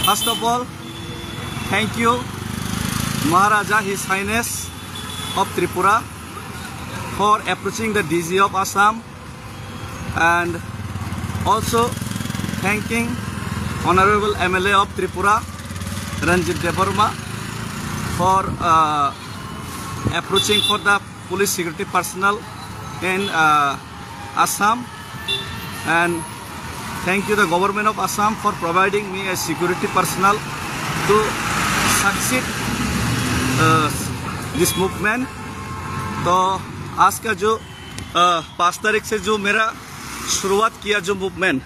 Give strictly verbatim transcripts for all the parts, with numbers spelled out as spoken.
First of all, thank you, Maharaja, His Highness of Tripura, for approaching the D G of Assam, and also thanking Honorable M L A of Tripura, Ranjit Debbarma, for uh, approaching for the police security personnel in uh, Assam, and thank you the government of Assam for providing me a security personnel to succeed uh, this movement. तो आज का जो uh, पाँच तारीख से जो मेरा शुरुआत किया जो मूवमेंट,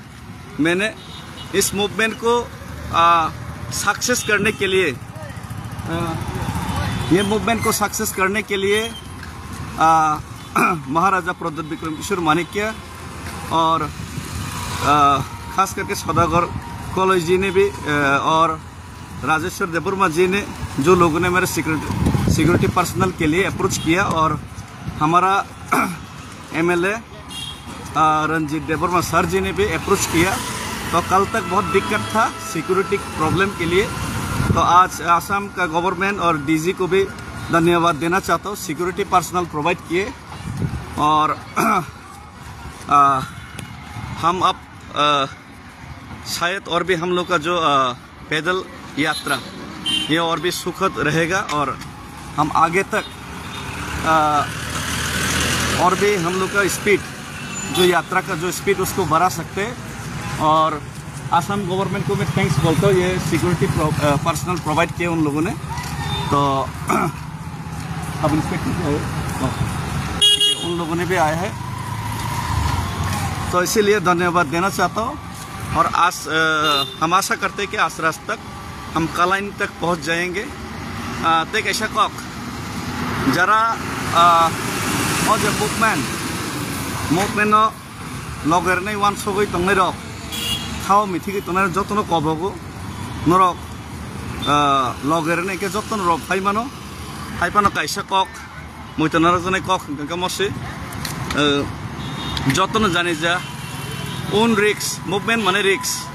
मैंने इस मूवमेंट को सक्सेस करने के लिए, ये मूवमेंट को सक्सेस करने के लिए महाराजा प्रद्युत विक्रम किशोर माणिक्य और खास करके सौदागर कॉलेज जी ने भी और राजेश्वर देवर्मा जी ने, जो लोगों ने मेरे सिक्योरिटी सिक्योरिटी पर्सनल के लिए अप्रोच किया और हमारा एमएलए रंजीत देवर्मा सर जी ने भी अप्रोच किया। तो कल तक बहुत दिक्कत था सिक्योरिटी प्रॉब्लम के लिए। तो आज आसाम का गवर्नमेंट और डीजी को भी धन्यवाद देना चाहता हूँ, सिक्योरिटी पर्सनल प्रोवाइड किए। और आ, हम अब आ, शायद और भी हम लोग का जो आ, पैदल यात्रा ये और भी सुखद रहेगा और हम आगे तक आ, और भी हम लोग का स्पीड, जो यात्रा का जो स्पीड, उसको बढ़ा सकते हैं। और आसाम गवर्नमेंट को मैं थैंक्स बोलता हूँ, ये सिक्योरिटी पर्सनल प्रोवाइड किए उन लोगों ने। तो अब इंस्पेक्टर भी आए, हाँ। ठीक है, उन लोगों ने भी आया है, तो इसीलिए धन्यवाद देना चाहता हूँ। और आज आ, हम आशा करते हैं कि आज रात तक हम कलाइन तक पहुँच जाएंगे। आ, ते कैसा कॉक जरा आ, और जो movement movement logerni wansugwi tongnairok, thao mithigwi tongnai jotono kobogo norok, ah, logerni khe jotono rok phaimano, phaipano kaisa kok, muitonarok janai kok hwnkhe mosi, ah, jotono janija un risk, movement mane risk,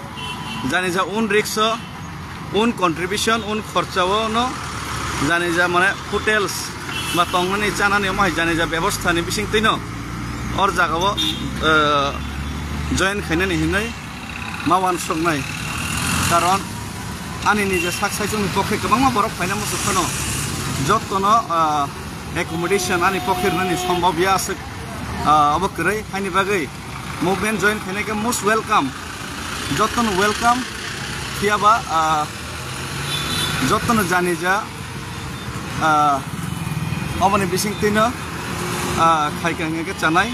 janija un risk o, un contribution, un khorchao no janija mane hotels ba tongnani chanani omo hai janija bebostha ni bising twi no or jaga o, eh, join khainani hinwi ma wansuknai. Karon ani nije sak saichung ni pokhe kwbangma borok phaina muchuk phano jotto no, eh, accommodation ani pokhe rwnani sombhob ya aswk, eh, obo kwrwi haini bagwi movement join khainai khe most welcome, jotono welcome. Phiya ba, ah, jotono janija, ah, oboni bising twino, ah, khaika hingke chanai,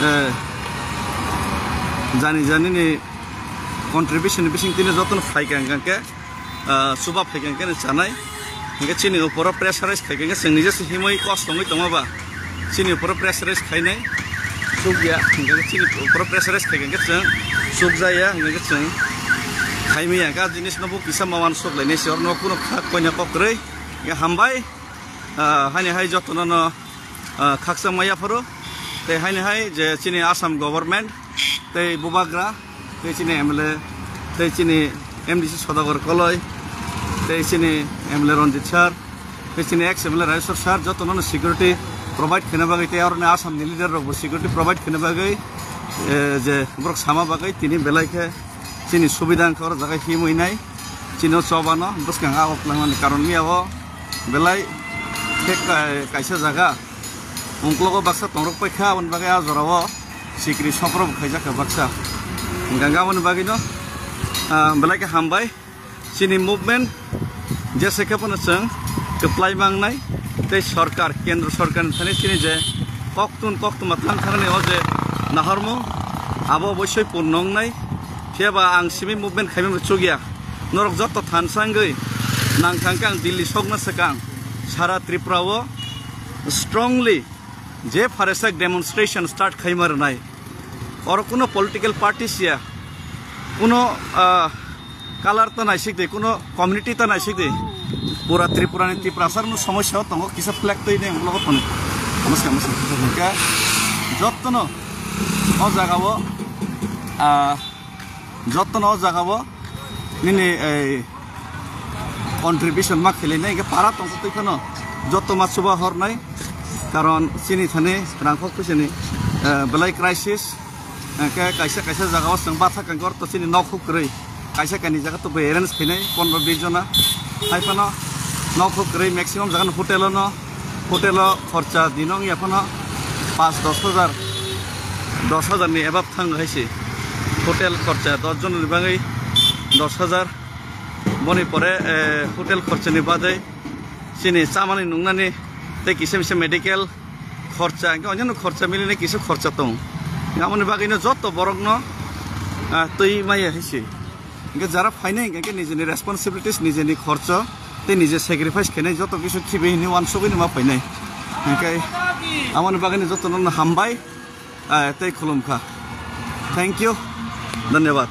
eh, jani jani ni contribution ni bising twino jotono phaika hingke, ah, chuba phaika hingke chanai. Hingke chini uporo pressurize khaikha hingke chwng nijesa himwi kos tongwi tongma ba chini uporo pressurize khainai chukya, hingke chini uporo pressurize khaikha hingke chwng chukjaya, hingke chwng khaimaya. Hingke ah jinis no bo kisa ma wansuk lainai se, oro no kuno kha koina kok kwrwi. Hingke hambai, ah, haini hai jotono no, ah, khakchangma yapharo, tei haini hai je chini Assam government tei bubagra, tei chini M L A, tei chini M D C Sodagar Koloi, tei chini M L A Ranjit sir, tei chini ex M L A Rajeshwar sir, jotono no security provide khaina bagwi tei aroni Assam ni leader rok bo security provide khaina bagwi, eh, je borok sama bagwi tini belai khe chini subida wngkha oro jaga himwi nai, chini o chobano bwskang a o twlangnani karon miya o belai khe ka-, kaisa jaga. Ungklogo baksa tongrok paikha, aboni bagwi ah jorao sikri soprok bo khaijakha baksa. Hingkha aboni bagwino, ah, belai khe hambai. Chini movement jese khe phano chwng kwplai mangnai tei sorkar, kendro sorkarni thani chini je koktun koktwma thang thangni o je nahormung abo oboisoi purno wngnai. Phiya ba ang simi movement khaimani chukya. Norok joto thansa wngwi nang thangkhe ang Delhi sokna swkang sara Tripura o strongly je pharesak demonstration start khaima rwnai. Oro kuno political party siya, kuno, ah, color ta naisik de, kuno community ta naisik de. Pura Tripura ni Tiprasa no somosya o tongo, kisa flag twi de ulo toni. Muska muska kisa hingka. Jotto no o jaga o, ah, Jottono o jaga o Nini ei contribution ma khwlainai, hingke para tongsa twi phano joto ma chuba hornai, karon chini thani rangkhok phisani, eh, belai crisis, hingke kaisa kaisa jagao chwng batha kangkor to chini nok huk kwrwi, kaisa kaini jaga to bai arrange khainai pondro bis jona, hai phano nok huk kwrwi maximum jaga no hotel no, hotel o khorcha dino wngya phano pas dos hajar, dos hajar ni above thang hai se, hotel khorcha dos jon ni bagwi dos hajar. Boni pore, eh, hotel khorchani badai chini chamani nungnani tei kisa misa medical khorcha, hingke onyaino khorcha milinai kisa khorcha tong. Aboni bagwino joto borokno, ah, twi maya hai se. Hingke jara phainai hingke nijeni responsibilities, nijeni khorcha tei nije sacrifice khainai joto kisu khibi hini wansugwino ma phainai. Hingke aboni bagwino jotono hambai, ah, tei khulumkha. Thank you. Dhanyabad.